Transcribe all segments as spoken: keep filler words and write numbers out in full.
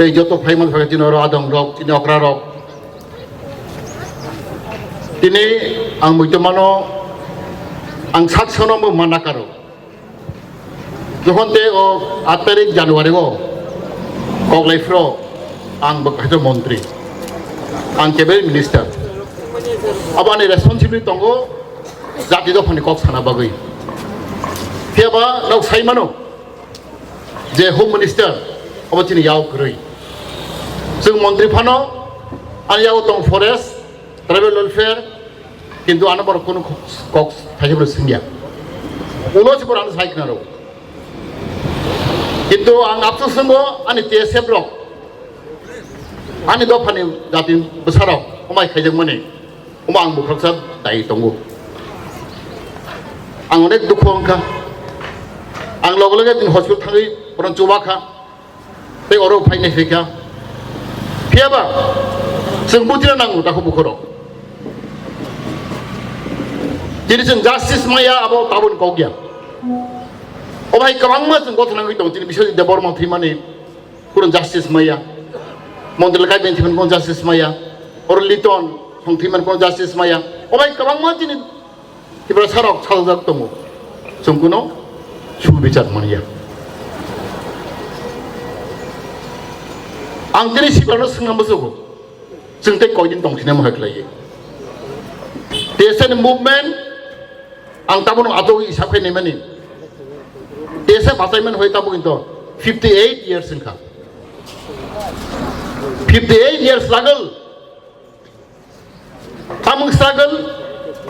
Tei joto phaima phaikha chini oro adong rok, chini okra rok. Tini ang muitu mano, ang sak sono bo mana karo. Jokhon te o aat tarik January o kok lai phro ang bo kaisa montri, ang cabinet minister. Abo ani responsibility tongo jati dophani kok sana bagwi. Phiya ba nok sai mano je Home Minister abo chini yao kwrwi. Chwng montri phano ani yao tong forest, tribal welfare, kintu ano borok kunu kok thaisa borok swngya. Ulo se borok ano sai khna rw. Kintu ang apsu swngo ani T S F rok, ani dophani jati bwsarok omai khaijakmani, omo ang bukhraksa dai tongo. Ang onek dukhu wngkha. Ang loge loge din hospital thangwi borok chuba kha. Tei oro phainai phaikha. Phiya ba chwng buthina nango takhuk bukhurok. Tini chwng justice maya abo taboni kok ya. O bai kwbangma chwng gotho nangwi tongo, tini Biswajit Debbarma thwimani kuno justice maya. Montri Lekai Ben thwimani kuno justice maya. Oro Liton Song thwimani kuno justice maya. O bai kwbangma chini Tiprasa rok saljak tongo, chwng kuno subichar manya. Ang tini sibrano swngna muchugo, chwng tei koidin tongsinai mohai khlaiwi. T S F ni movement ang tabukno achugwi hisab khai naimani. T S F bachaimani hoi tabuk hinto fifty eight years wngkha. Fifty eight years struggle. Tamung struggle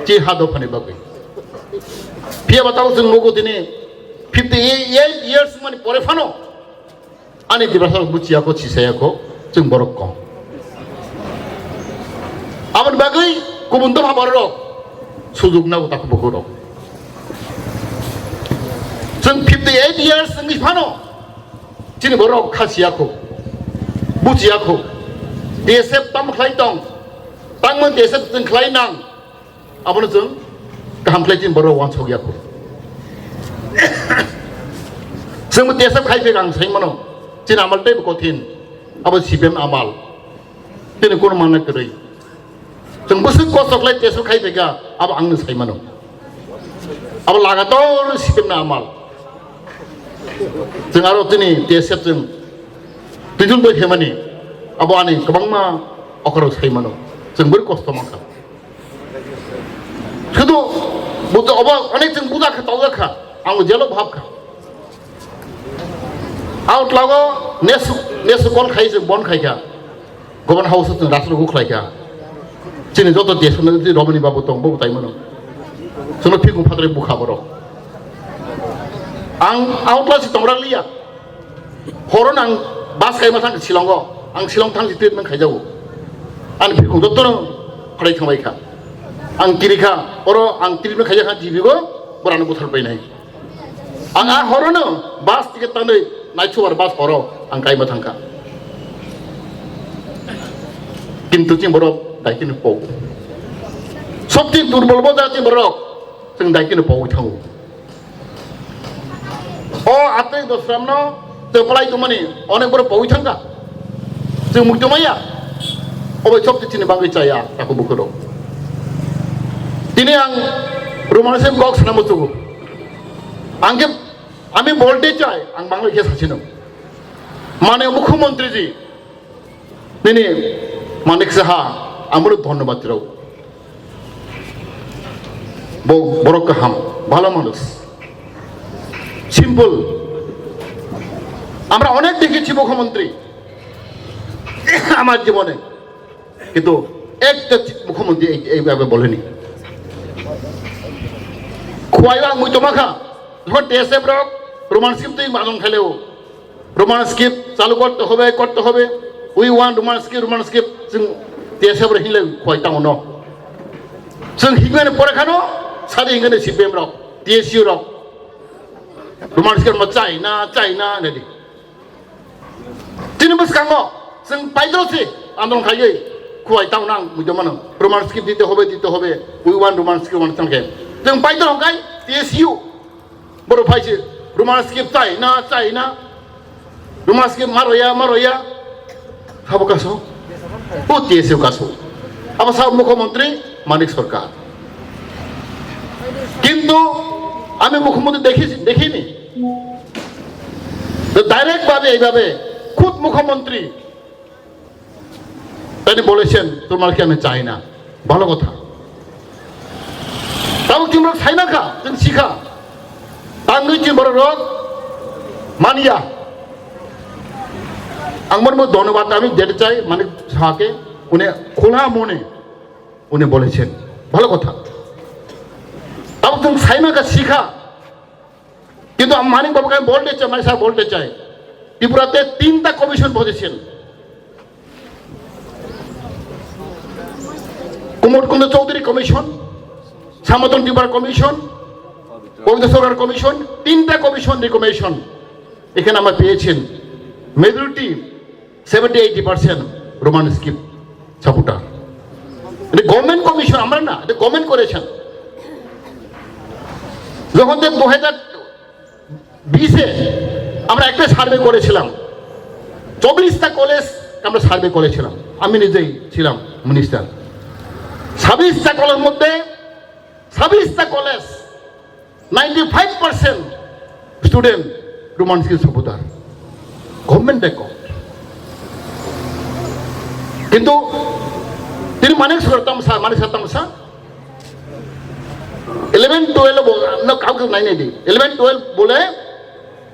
chi ha dophani bagwi. Phiya ba tabuk chwng nugo tini fifty eight years mani pore phano ani Tiprasa rok buchiya kho, chisaya kho, chwng borok kong. Aboni bagwi kubun dopha borok rok sujug nago takhuk bukhuk rok. Chwng fifty eight years wngwi phano chini borok kha siya kho, buchiya kho. T S F tamo khlai tong, tangmani T S F chwng khlai nang, abono chwng kaham khlai chini borok wansok ya kho. Chwng T S F khai phek ang sai mano, chini amal tei kothin, abo C P M amal. Tini kono manna kwrwi. Chwng bwswk kosto khlai T S F khai phaikha, abo ang nw sai mano. Abo lagator C P M ni amal. Chwng aro tini T S F chwng twijul bai phaimani, abo ani kwbangma okorok sai mano. Chwng bwrwi kosto mankha. Sudu bujo obo onek chwng bujakha, toljakha, ang jelo bhabkha. Outlago nesu, nesu call khai se bon khai kha. Government house chwng raslo gu khlai kha. Chini joto desh no di romani babu tong bo tai mano. Sono phikung phatre bukha borok. Ang outla si tongra liya. Horon ang bus kai ma thang Shillong go. Ang Shillong thang si treatment khai jago. Ani phikung joto no khlai thang bai kha. Ang kiri kha, oro ang treatment khai kha G B go, borano buthar pai nai. Ang a horono bus ticket tanwi naithubar bus horo ang kaima thangkha. Kintu chini borok daikini pok. Sobti durbol bo ja chini borok chwng daikini pogwi thango. O atwi dosramno tei palai tongmani onek borok pogwi thangkha. Chwng mukti maya. Obo sobti chini bagwi chaya takhuk bukhurok. Tini ang Roman Singh kok sana muchugo. Ang khe, আমি বলতে চাই, ang Bangla khe sachino. Mane Mukhyamantri ji, nini Manik Saha, ang bono dhonnobad rw. Bo-, borok kaham, bhalo manush. Simple. আমরা অনেক দেখেছি মুখ্যমন্ত্রী আমার জীবনে, কিন্তু একটা মুখ্যমন্ত্রী এই, এইভাবে বলেনি। খুয়াইও আং মুই তোমাখা, যখন টিএসএফ রক, রোমান স্ক্রিপ্ট তুই মাজন খাইলেও, রোমান স্ক্রিপ্ট চালু করতে হবে, করতে হবে, we want Roman script, Roman script, chwng TSF রে হিলে খুয়াই তাও ন। Chwng হিঙ্গানে পরে খানো, সাদে হিঙ্গানে CPM rock, TSU rock. Roman script ma chai na, chai na, nadi. Tini bwskango chwng paidro se andolon khaiwi, khuwai tamo nang muido mano, Roman script dite hobe, dite hobe, we want Roman script, want sangkhe. Chwng paidro hwnkhe T S U, borok phai se Roman script chai na, chai na, Roman script maroya, maroya, Sabo kaso, o T S F kaso. Abo sabo mukhyamantri Manik Sarkar. Kintu ami mukhyamantri dekhi, dekhini. To direct bhabe eibabe khud mukhyamantri tani bolechen, "Tomar ki ami chai na." Bhalo kotha. Tabuk chini borok sai mankha, chwng sikha. Tangwi chini borok rok manya. Ang bono dhonobad ami dete chai, Manik Saha ke, une khula mone, une bolechen. Bhalo kotha. Tabuk chwng sai mankha, sikha. কিন্তু আমি মানিক বাবুকে আমি বলতে চাই, মানিক স্যার বলতে চাই, ত্রিপুরাতে তিনটা কমিশন বসেছেন, কুমোদ কুমার চৌধুরী কমিশন, সনাতন তিওয়ারি কমিশন, পবিত্র সরকার কমিশন, তিনটা কমিশন রিকমেন্ডেশন এখানে আমরা পেয়েছেন। Majority seventy eighty percent Roman script supporter. এটা গভর্নমেন্ট কমিশন, আমরা না, এটা গভর্নমেন্ট করেছেন। যখন যে দু হাজার বিশে আমরা একটা সার্ভে করেছিলাম, চব্বিশটা কলেজ আমরা সার্ভে করেছিলাম, আমি নিজেই ছিলাম মিনিস্টার। ছাব্বিশটা কলেজ মধ্যে ছাব্বিশটা college ninety five percent student Roman script supporter, government record. কিন্তু তিনি মানিক স্যার তামসা, মানিক স্যার তামসা ইলেভেন টুয়েলভ, না, কাউকে নাই নাই দি। ইলেভেন টুয়েলভ বলে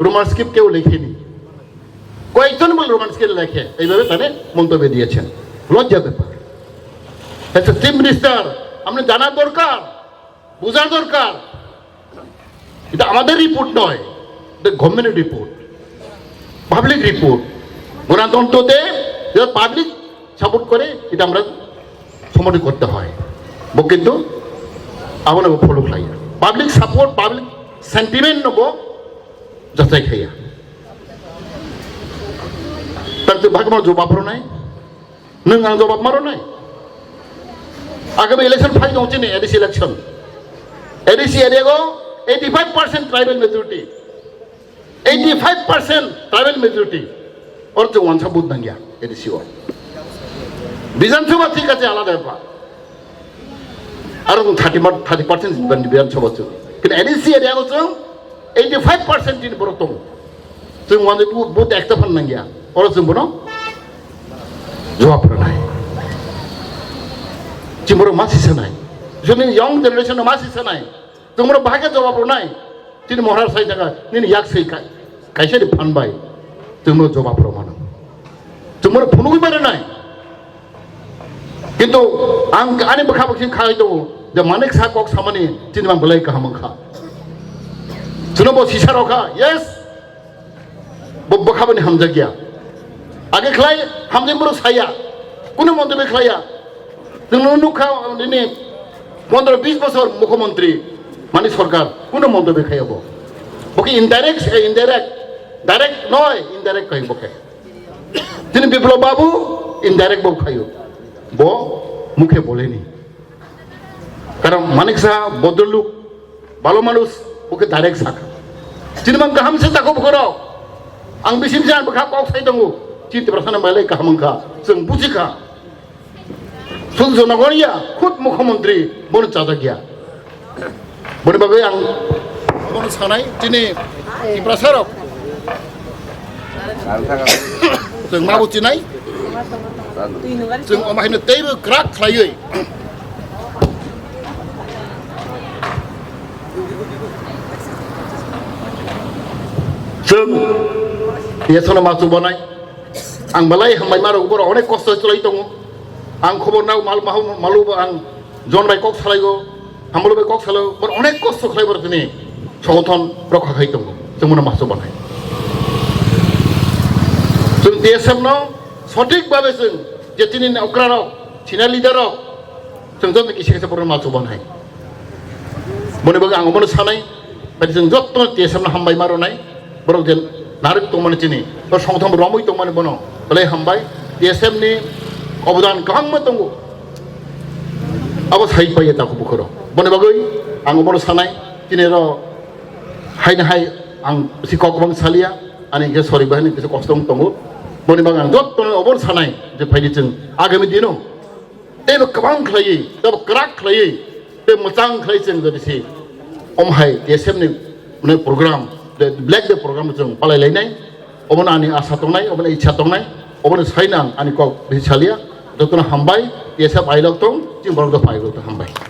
রোমান স্ক্রিপ্ট কেউ লেখেনি, কয়েকজন বলে রোমান স্ক্রিপ্ট লেখে, এইভাবে তারা মন্তব্য দিয়েছেন। লজ্জার ব্যাপার। একটা চিফ মিনিস্টার, আপনি জানার দরকার, বোঝার দরকার। এটা আমাদের রিপোর্ট নয়, এটা গভর্নমেন্টের রিপোর্ট, পাবলিক রিপোর্ট। গণতন্ত্রতে যেটা পাবলিক সাপোর্ট করে, এটা আমরা সমর্থন করতে হয়। Bo kintu abono bo follow khlaiya. Public support, public sentiment no bo jachai khaiya. Tar twi bhagma jobab rwnai. Nwng ang jobab ma rwnai. Agami election phai tong chini A D C election. A D C area go eighty five percent tribal majority. Eighty five percent tribal majority. Oro chwng wansa vote nangya A D C o. Bidhan Sabha thik ache, alada bepar. Aro chwng thirty mar-, thirty percent Bidhan Sabha chwng. Kintu A D C area o chwng eighty five percent chini borok tongo. Chwng wansa vote, vote ekta phan nangya. Oro chwng bono jawab rwnai. Chini borok ma sisanai. Chini young generation no ma sisanai. Chwng bono bahai khe jawab rwnai. Chini Maharaj sai thangkha, nini yak sai kai-, kaisa ni phan bai. Chwng bono jawab rw mano. Chwng bono phunugwi bai rwnai. Kintu ang ani bwkha bwkha khai tongo je Manik Saha kok samani chini mang belai kaham wngkha. Chwngno bo sisa rokha, yes. Bo bwkha bini hamjakya. Age khlai hamjak borok saya. Kuno montobya khlaiya. Chwngno nukha nini pondro bis bosor mukhyamantri, mani sorkar, kuno montobya khaiya bo. Bo khe indirect se indirect, direct noy, indirect khai bo khe. Chini Biplab Babu indirect bo khaio. Bo mukhe boleni. Karon Manik Saha bhodrolok, bhalo manush, bo khe direct sakha. Chini mang kaham se tako bokhorok. Ang bisim se ang bwkha kok sai tongo. Chini Tiprasano belai kaham wngkha. Chwng bujikha. Sudhu Jonogon ya, khud mukhyamantri, bono chajakya. Boni bagwi ang bono sanai, chini Tiprasarok. Chwng ma bo chinai? Chwng omo haino teibo kwrak khlaiwi. Chwng yasano ma chubanai. Ang belai hambai ma rok, borok onek kosto cholai tongo. Ang khobor nao mal, mal, malubo ang John bai kok salaigo. Hamolo bai kok salo, bor onek kosto khlai bor tini songothon rokha khai tongo. Chwng bono masto banai. Chwng T S F no sothik babe chwng je tini okra rok, senior leader rok, chwng joto kisa kisa borok masto banai. Boni bagwi ang omono sanai, bai chwng joto T S F no hambai ma rwnai. Borok je narwk tongmani chini, o songthom romwi tongmani bono belai hambai. T S F ni obodan kwbangma tongo. Abo sai paiya takhuk bukhurok. Boni bagwi ang obono sanai, chini ro haino hai ang si kok kwbang saliya, ani khe sorry bahai ni kisa kosto wng tongo. Boni bagwi ang jotono obono sanai je phaidi chwng agami dino teibo kwbang khlaiwi, teibo kwrak khlaiwi, tei mwchang khlai chwng jodi se omo hai T S F ni mane program, the Black Day program chwng palai lainai. Obono ani asa tongnai, obono ichha tongnai, obono saino ang ani kok bisi salia. Jotono hambai, T S F ailok tong, chini borok dopha ailok tong, hambai.